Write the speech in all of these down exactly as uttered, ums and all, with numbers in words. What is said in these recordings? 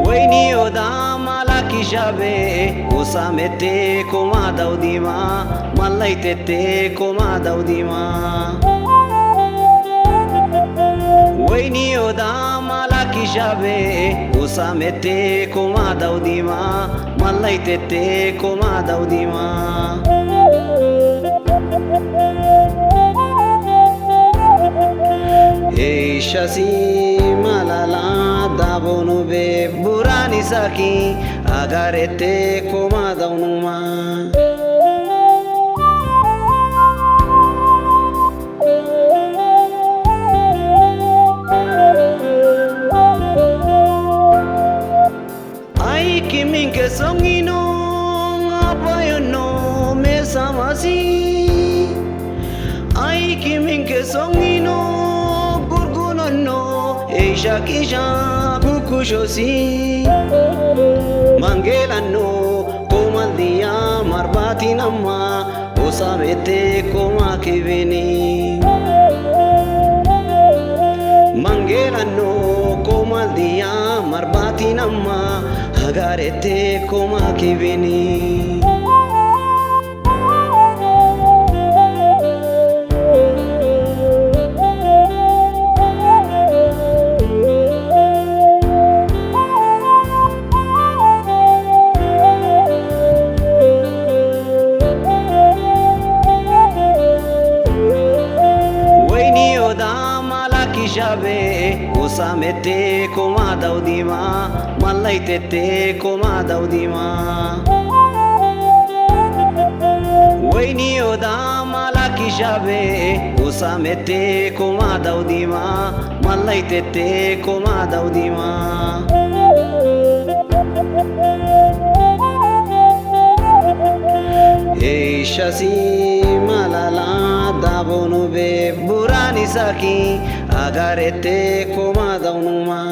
Wayne oda mala ki jabe, usa mete koma daw dima, malai tete koma daw dima. Wayne oda mala ki jabe, usa mete koma daw dima, malai tete koma daw dima. Eisha si malala dabonu be, burani saki agarete koma dawnuma. Ai kimin ke songino, apayon no me samasi. Ai kimin ke songino, gurgunon no, eisha kisha kukushosi. Mangelan no, komal dia marbatin ama, usa mete koma ki bini. Mangelan no, komal dia marbatin ama, agarete koma ki bini. Wayne oda mala ki jabe, usa mete koma daw dima, malai tete koma daw dima. Wayne oda mala ki jabe, usa mete koma daw dima, malai tete koma daw dima. Eisha si malala dabonu be, burani saki agarete koma dawnuma.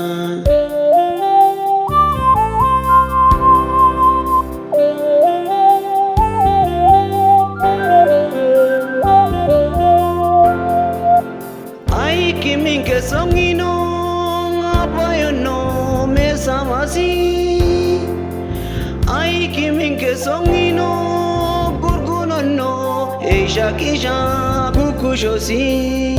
Ai kimin ke songino, apayon no me samasi. Ai kimin ke songino, gurgunon no, eisha kisha kukushosi.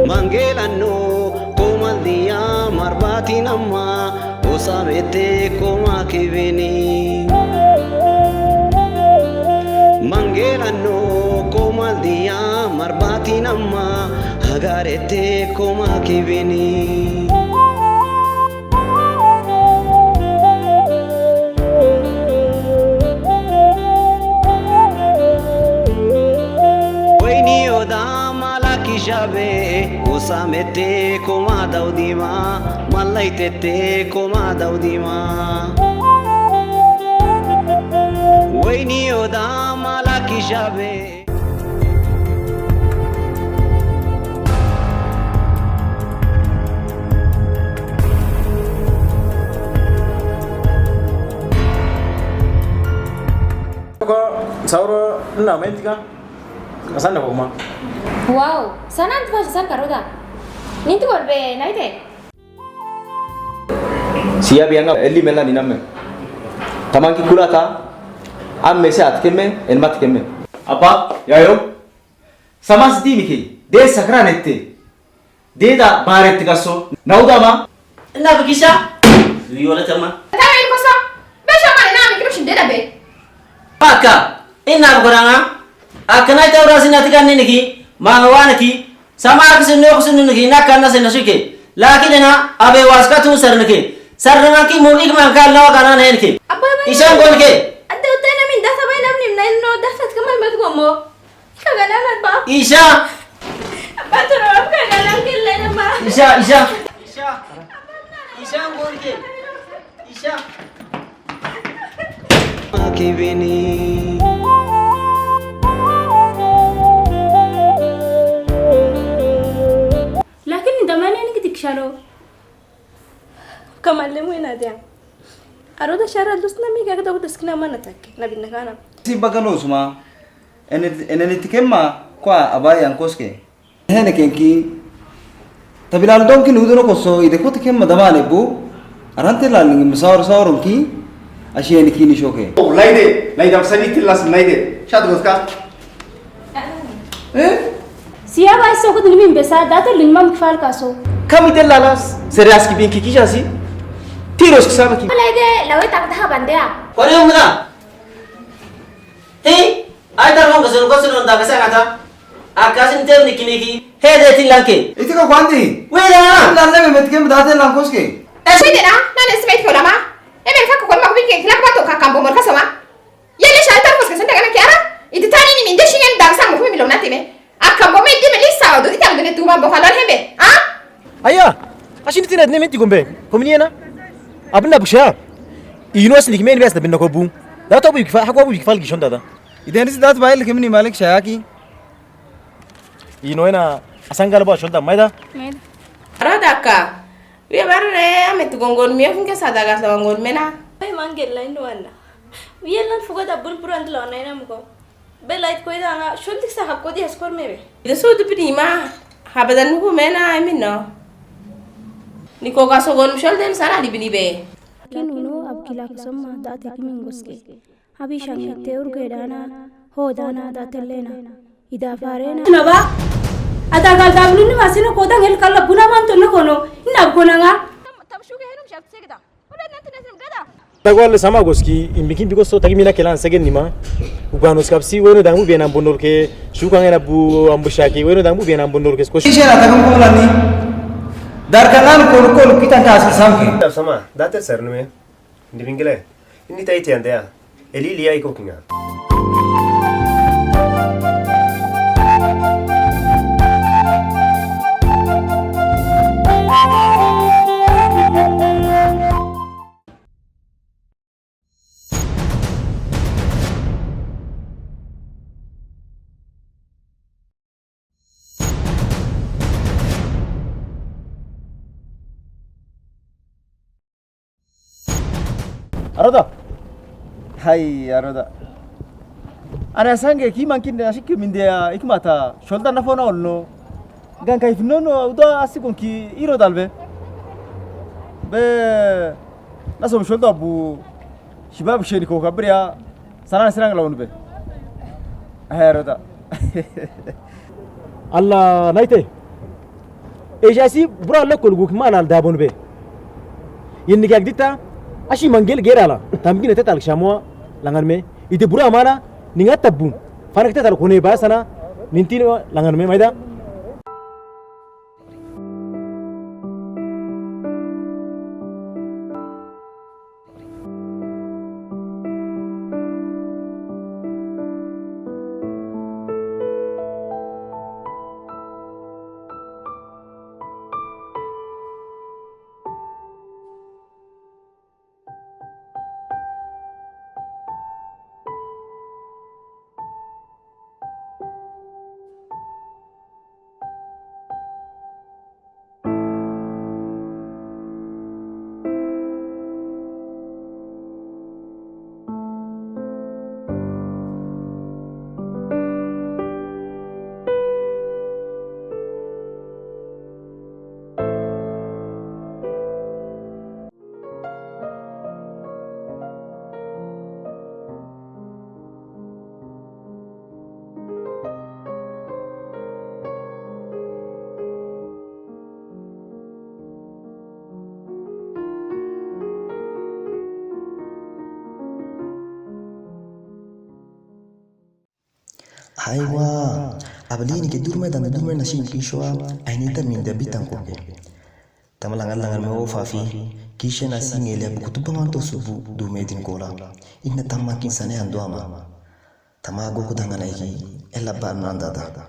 Mangelan no, komal dia marbatin ama, usa mete koma ki bini. Mangelan no, komal dia marbatin ama, agarete koma ki bini. Wayne oda mala ki jabe, usa mete koma daw dima, malai tete koma daw dima. Wayne oda mala ki jabe. Ko, sauro, nna main tika. Asan da ko kuma. Wow, sanan tipa sasan karoda. Ninti gol be, naite. Siya biyanga elli mela ninamme. Tamanki kulata, amme se atkemme, enma atkemme. Apa, yayo. Samas di miki, de sakra nette. De da bare tikaso. Nauda ma. Na bikisha. Yola tama. Tama in kosa. Be shama na mi kiru shin de da be. Pat, Akka, inna bukoda nga. Akka naite ura sina tikan niniki, manga waniki, sama kisin no kisin niniki, na kanna sina shuke. Laki dena, abe waska tun sarnike. Sarnangan ki mu ikman kal na wakana nenike. Abba, abba, Isha abba. Gonike. Ante utai na min dasa bai nam nim na no dasa kamal mat gomo. Ika gana mat ba. Isha. Abba, toro abba, gana kille na ba. Isha, Isha. Isha. Isha gonike. Isha. Lakin inda mana ini kitik shalo. Kamal lemu ina dia. Aro da shara dus na mi ga da dus kina mana take. Na bin na kana. Si bagalo suma. Ene, ene ni tikemma kwa abaya nkoske. Hene kenki. Tabi lal dom ki nudu no koso ide kote kemma damane bu. Arante lal ningi masawar sawar ki. Ashi hene ki ni shoke. Oh, laide, laide, am sani tilas laide. Shad goska. Eh? Siya ba iso ko dini min besa, data lin mam kfal kaso. Kam ite lalas, serias ki bin ki kisha si. Tiros ki sama ki. Laide, lawe tak daha bande a. Kone umda. Hei, ai tar hon kasun kosun hon daga sangata. Akasin tem niki niki. Hei de tin langke. Iti ka kwandi. Wela. Lalle me metke me date langkos ke. Ese de na, na ne smai ko lama. E me ka ko ma ko bin ke kila ko to ka kambo mor ka soma. Yele shalta kos kasun daga na kiara. Iti tani ni minde shingen daga sa mo ko mi lomna teme. Akambo me di me lisa do ita me ne tuma bo kalor hembe. Ha? Aya, asin tina ne menti gombe. Komini ena. Abin na busha. Ino asin dikmen bias na bin na ko bu. Da to bu ikfa, hako bu ikfal gishon dada. Iden ris dat bail kemini malik shayaki. Ino ena asangal ba shol da maida. Maida. Aro daka. Wiye barre ame tu gongon miyo finke sadaga sa gongon mena. Ai mangel lain wana. Wiye lan fuga da bul buran lo na ina muko. Be lait koi da nga shuldik sa hakko di haskor mebe. Ida so du pidi ma habadan nuku mena ai minno. Ni ko ka sogon shulden sara di bini be. Lakin uno ab kila kusoma da te kimin goske. Abi shange te urge dana ho dana da tellena. Ida farena. Na ba. Ada gal da bulun ni masino ko da ngel kala buna man to no kono. Ina kono nga. Tam shuge henum shak segda. Tagwal sama goski, imbikin biko so tagi mina kelan segen nima. Uganos kapsi, weno dangbu bena bonor ke, shuka ngena bu ambu shaki, weno dangbu bena bonor ke, skoshi. Ishe na tagum kumulani. Dar kanan kolu kolu kitan ka asil samke. Dar sama, dater ser nume. Ndi bingile. Ini tai tian dea. Eli lia iko kinga. Aroda. Hai, aroda. Ana sange ki mangkin de asik min de ikmata. Shoulder na fona olno. Gan kai finono uda asikon ki iro dalbe. Be na som shoulder bu shibab sheni ko kabria. Sana sirang launu be. Ahe aroda. Allah naite. Eja si bura lokol guk malal dabon be. Yin ni gak dita. Ashi mangel gerala. Tamgin tetal shamua langan me. Ite bura mana ninga tabu. Fanak tetal kone basana. Nintin langan me maida. Aywa, abali ni ke durme dan durme na si kiswa, aini ta min da bitan ko ke. Tama langar langar me o fafi, kisha na si ngele buku tu bangan to subu durme din kola. Inna tama kin sane andu ama. Tama go ku dangan aiki, ela bar nan dada.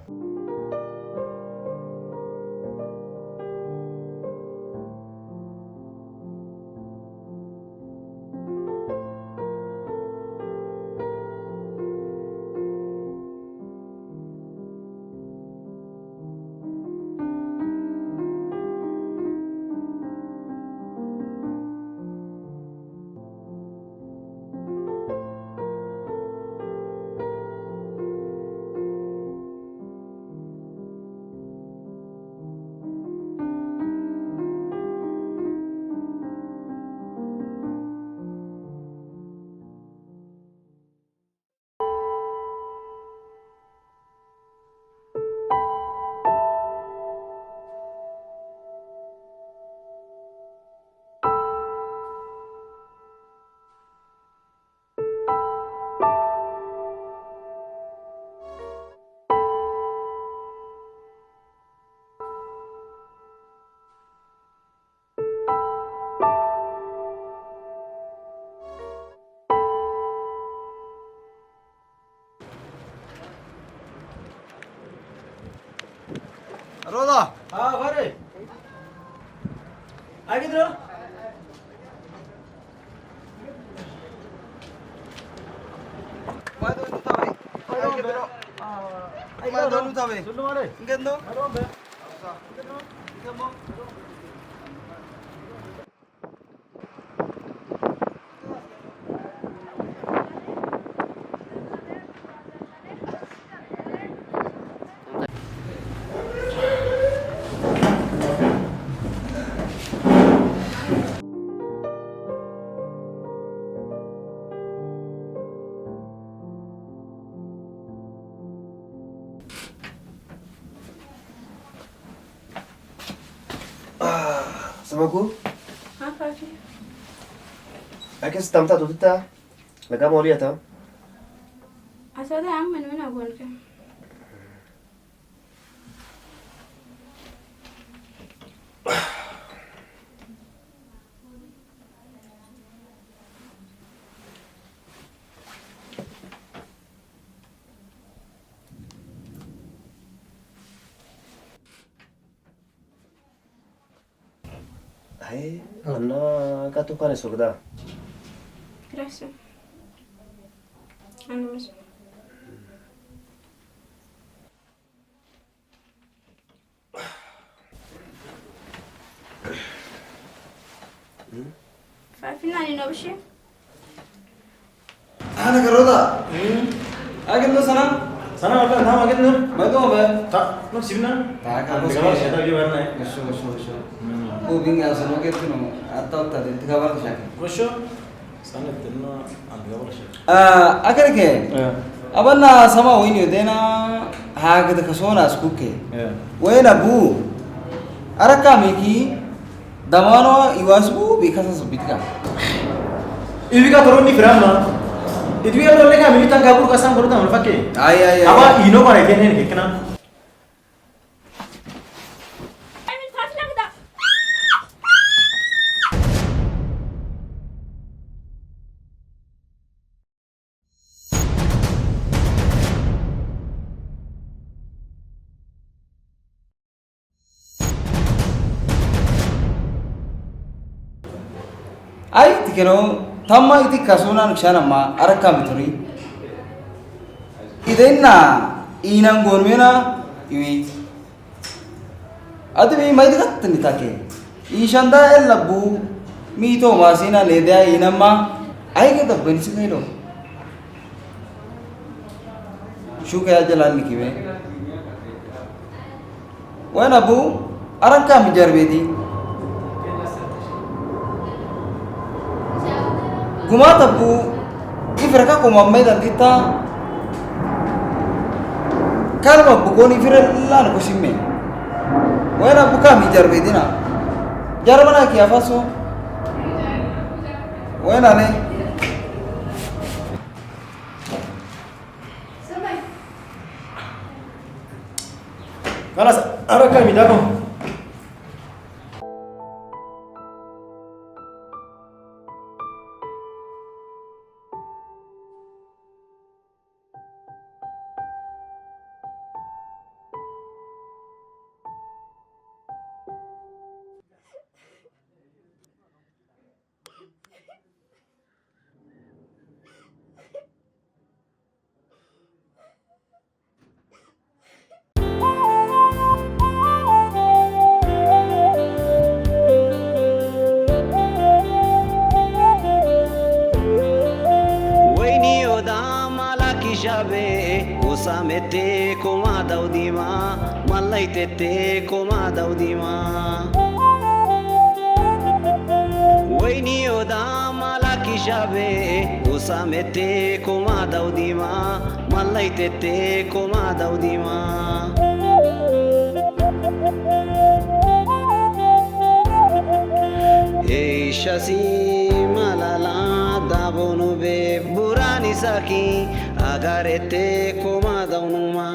Roda. Ha, bare. Aage dilo. Mai donu tabe. Mai donu tabe. Ingendo. Ah, samaku? Ha, Fafi. Ake si tamta tu tita. Laga mori ata. Asa da am men men agon ke. Ai, anna katu kane sokda. Gracias. Anus. Fafi, nani no bishi? Ana karota. Hmm. Agen do sana? Sana apa? Nama agen do? Mai do be. Ta, no sibna. Ta ka bos. Gawar ke. Seta bi warna. Goso, goso, goso. Hmm. Ko binga sana ke tuno. Atta atta de tiga bar ke. Goso. Ah, agar ke? Iya. Aban na sama wini dena hagad kasona sukuke. Iya. Wena bu. Arak kami ki damano iwas bu bi kasa subit ka. Ibi ka turun ni firama. Itu ya lo lega militan kabur kasang baru taman pakai. Ay, ay, ay. Apa ino para ikan ini kena? Ai, tikeno, tamma iti kasona nukshana ma, arak kami turi. Idenna, inan gonmena, iwi. Adu mi mai digat ni take. Ishanda ella bu, mi to masina ne dia inama. Ai ke da bensi kailo. Shuka ya jalan ni kime. Wena bu, arak kami jarbedi. Gumata bu, ifira ka ko mamme dan dita. Kalma bu koni ifira lan ko simme. Wena bu kami jarbedi na. Jarbana kia faso. Wena ne. Kalas, ara kami dako. Wayne odama lakisha be, usa mete koma daudima, malai tete koma daudima. Wayne odama lakisha be, usa mete koma daudima, malai tete koma daudima. Eisha si malala dabonu be, burani saki, agare te koma daunuma.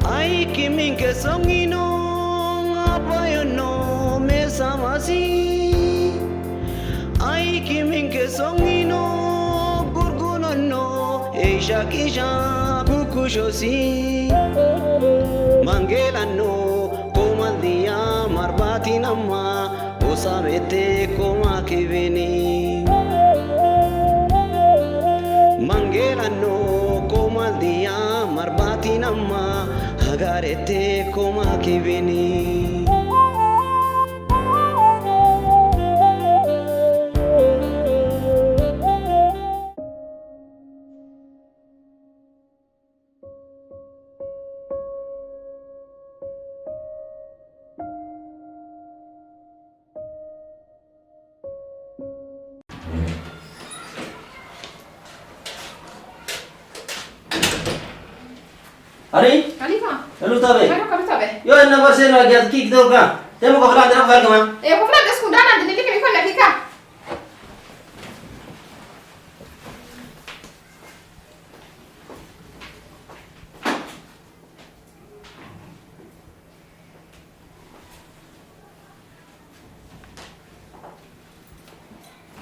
Ai kimin ke songino, apayon no mesamasi. Ai kimin ke songino, gurgunon no, eisha kisha kukushosi. Mangelan no, komal diya marbatin amma, usa mete koma kibini. Mangelan no komal diya marbatin amma, agare te koma kibini. Ari? Khalifa. Elu tabe? Elu tabe. Yo, enna barse na giyat ki kidor ka? Temo koflan dera koflan kama? Eh, koflan des kundana dini ki mi kon na kika.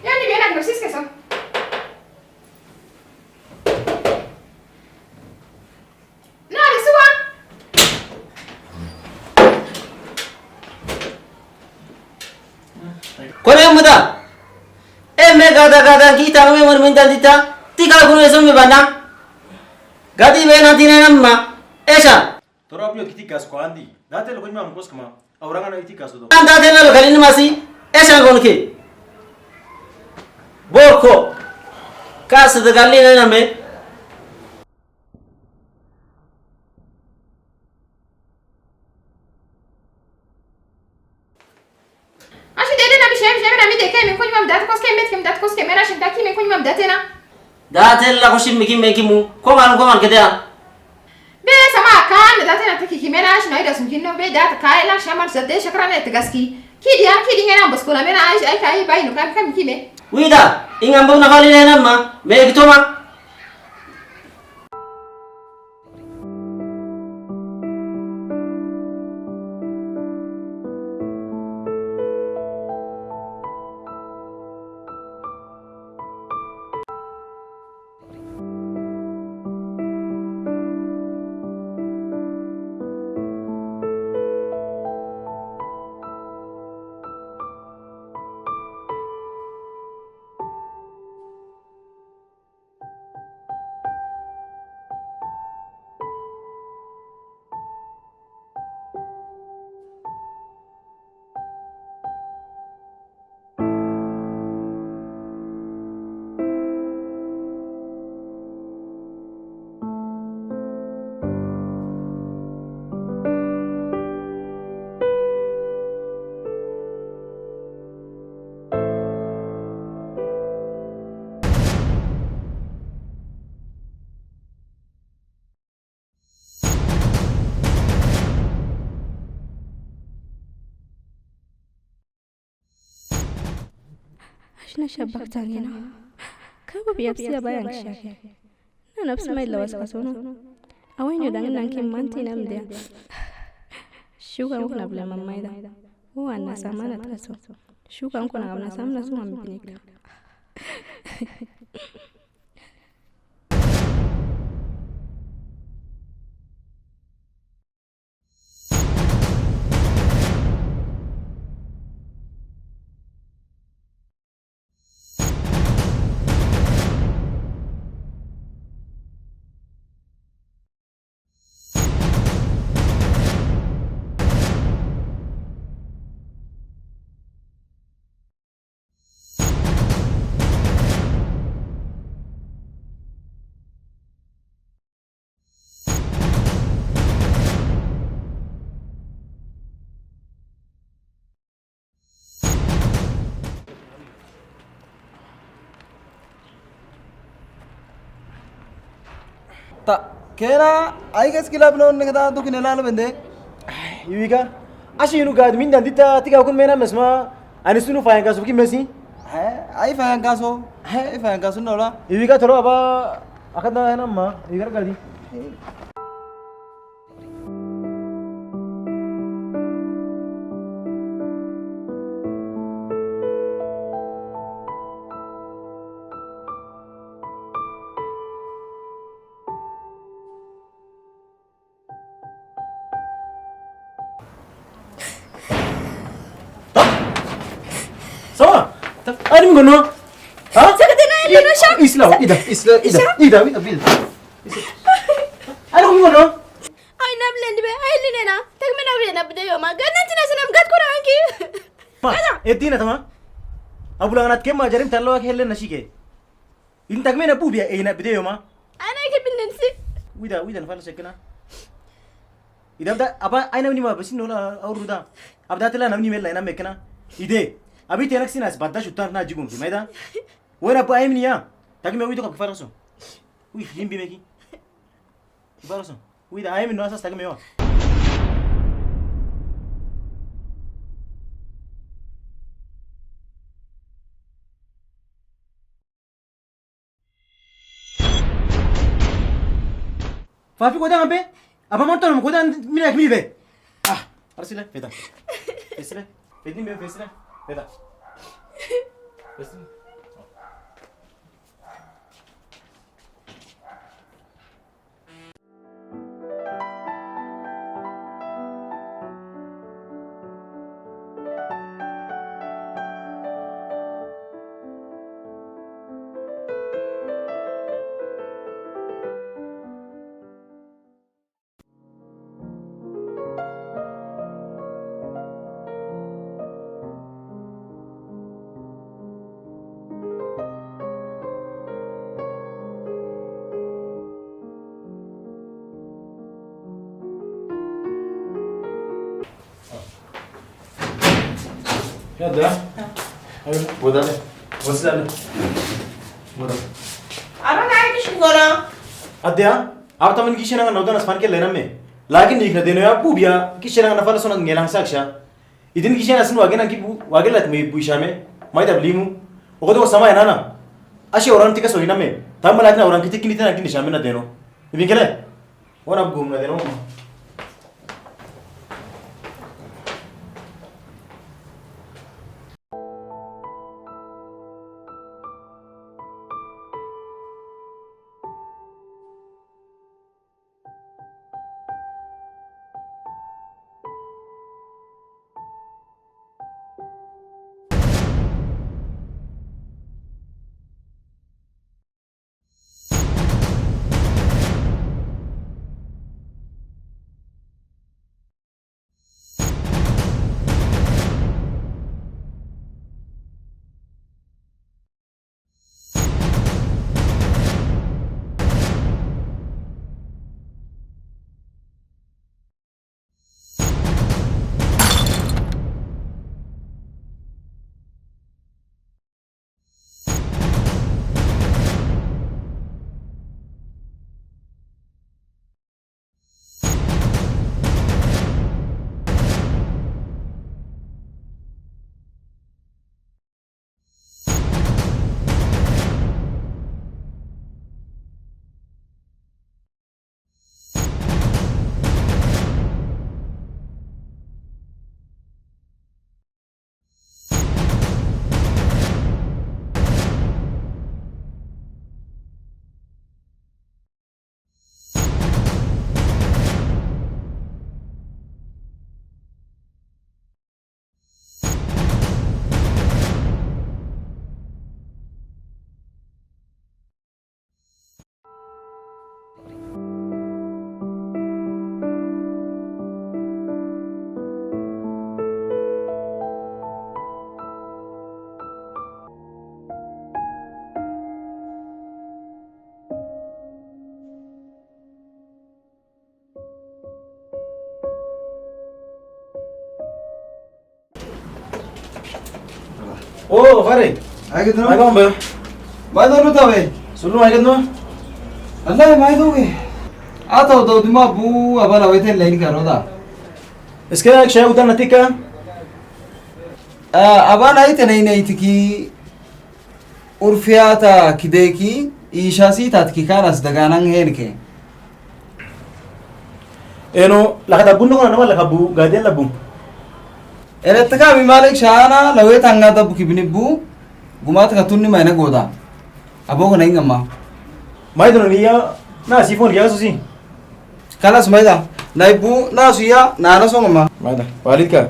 Yan ni bena kena sis kesa. Na, ada suwa. Kone muda. E me gada gada kita me mon minta dita. Tika kunu eso me bana. Gadi be na tina nama. Esa. Toro apnyo kiti gas ko andi. Date lo konyima mukos kama. Auranga na iti gas do. Anda date na lo kalin masi. Esa gonke. Borko. Kas de galin na me. Ashi dede na mi shem shem na mi deke mi kuny mam dat kos ke met kim dat kos ke mena shin taki mi kuny mam date na. Date la ko shim mi kim me kimu. Ko man ko man kete a. Be sama kan date na taki ki mena ashi na ida sun kinno be dat kai la shaman sa de shakra na tgaski. Ki dia ki dinga na bas kula mena ashi ai kai bai no kam kam kime. Wida, ingam bo na kali na ma. Me kitoma. Na shabbak tangena. Kabu biya psi aba yang shake. Na nafs mai lawas kasono. Awe nyo dang nang kim manti nam dia. Shuka ko na bla mamai da. O anna samana taso. Shuka ko na abna samana so am binik. Ta, kena, ai gas kila pino ne kata tu kine lalo bende. Iwika, ashi inu gad min dan dita, tika kun mena mesma, ani sunu fayang kaso ki mesi. He, ai fayang kaso, he, ai fayang kaso nola. Iwika toro aba, akada hena ma, iwika gadi. Sama? Ani mi gono? Ha? Sakit na, ini na siya. Isla, ida, isla, ida, ida, ida, bil. Ani mi gono? Ai, na beli ni be, ai, ini na. Tagme na beli na bede yo ma. Gana tina sana gat ko rangi. Ma, eh, tina tama. Abu langan at ke ma jarim talo ak helen na sike. Ini tagme na bu biya, eh, na bede yo ma. Ana ke binen si. Wida, wida na fala sekena. Ida da, apa, ai na ini ma besi nola, aur da. Apa da tela na ini mela na mekena. Ide. Abi tenak sinas badda shutan na jigum si, maida. Wena apa ai ini ya. Tagme wida ka fala so. Ui, limbi meki. Ibarusun. Wida, ai mi no asas tagme wa. Fafi koda ampe? Apa mantan koda mina kmi be? Ah, arsile, feda. Fesile. Fedin be, fesile. Feda. Fesile. Ya, da. Ayo, boda de. Boda de. Boda. Aro na kisin gora. Adya, abu taman kisin ngan nodan aspan ke lena me. Lakin nik na deno ya bu biya kisin ngan na fala sona ngelang saksha. Idin kisin asin wage nang ki bu, wage lat me bu isha me. Mai dab limu. Oko to sama ya nana. Ashi orang tika so ina me. Tam lat na orang kiti kini tana kini isha me na deno. Ibin kele. Wan ab gum na deno. O, Fare. Ai, kedanu? Ai, kau be? Maidonu tabe. Sulu, ai, kedanu? Alai, maidonu ke. Ata, ata, dima bu, aba lawai ten lain karo da. Iske ek shay utan nati ka? Ah, aba nai te nai nai tiki. Urfiyat kideki, ishasi tatki kanas daganang henke. Eno, laka tabu no kana nama laka bu, gadi labu. Ere taka mi malik shana, lawe tanga tabu kibini bu, gumat katun ni maina goda. Abo kana inga ma. Maidonu niya, na si phone kiya susi. Kalas maida, nai bu, na suya, na na songa ma. Maida, palit ka.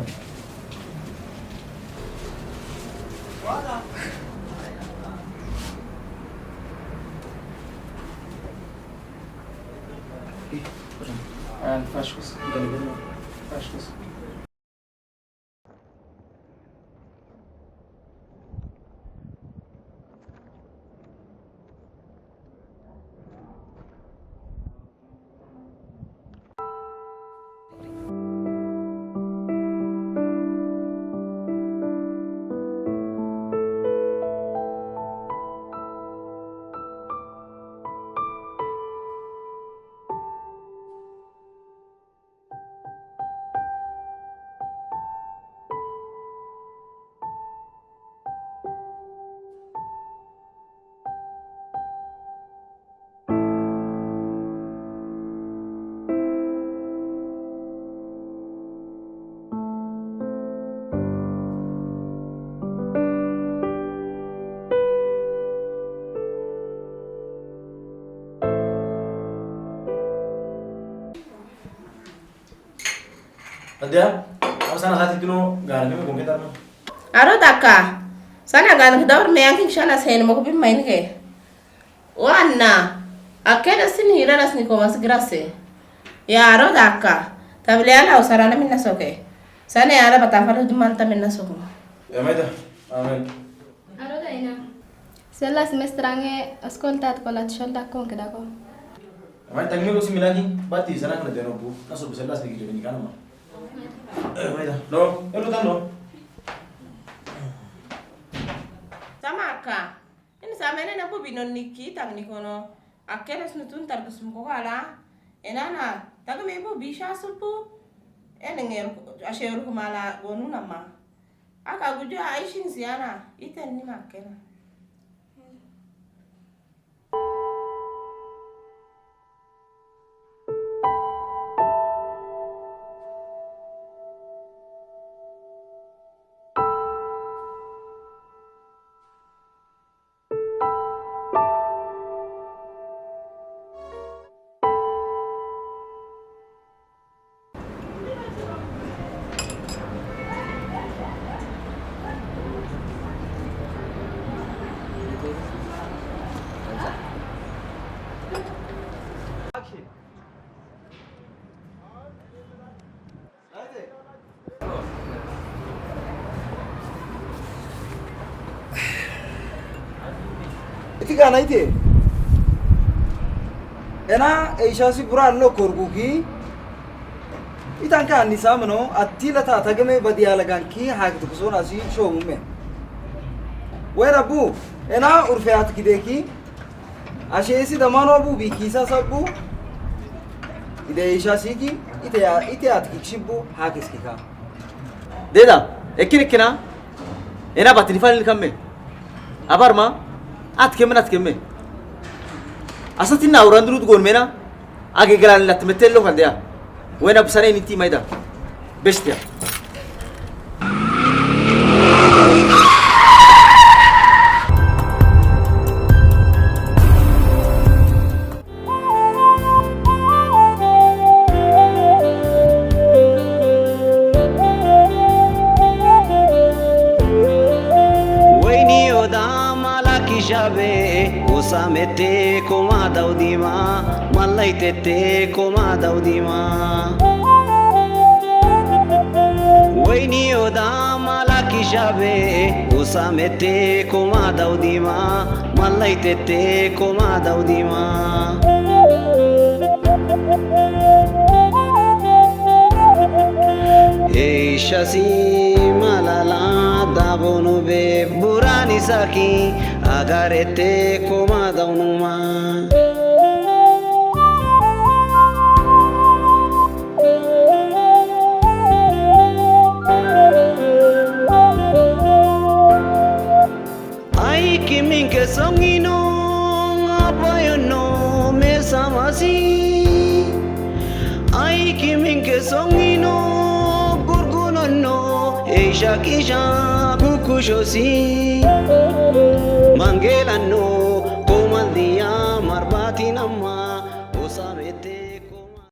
Adia, aw sana hati tino gana kami kongke tarma. Aro daka, sana gana kami daur meyang king sana sen mo ko bi main ke. Wa anna, akke da sin hira da sin ko mas grase. Ya aro daka, tabli ala usara na minna soke. Sana ya ala bata faru duman ta minna soko. Ya maida, amen. Aro da ina. Sella semester ange eskol tat kolat shol da kongke da ko. Amai tangmi ko si milagi, bati sana kena deno bu, na so bu sella sedikit juga ni kan ma. Eh, maida. No, elu tan no. Sama ka. Ina sama ina na bu binon niki tangni kono. Akke na sunu tun tar kusum ko kala. Ina na, taga me bu bisha supu. Ina ngem ashe uru kumala gonu nama. Aka gujo aishin siana, iten ni makkena. Iti gana ite. Ena, eisha si bura lo korguki. Itan ka anisa mano, ati la ta tagame badi ala ganki, hak tu kusona si shomume. Wera bu, ena urfe at kideki. Ashe isi damano bu bikisa sabbu. Ide isha siki, ite ya, ite at kik shibbu, hakis kika. Deda, ekin ekina. Ena batini falin kamme. Abar ma, at kemme, at kemme. Asa tinna uran durut gon mena. Age galan lat metel lo kan dia. Wena busane niti maida. Bestia. Wayne oda mala kishabe, usa mete koma daudima, malai tete koma daudima. Wayne oda mala kishabe, usa mete koma daudima, malai tete koma daudima. Eisha si malala dabonu be bur Saki, agarete komadao numa. Aiki mingke songi no, apayon no, mesa masi. Aiki mingke songi no, gurgunon no, eisa kisa kuku sosi. Manggelan no, komandia marbati nam.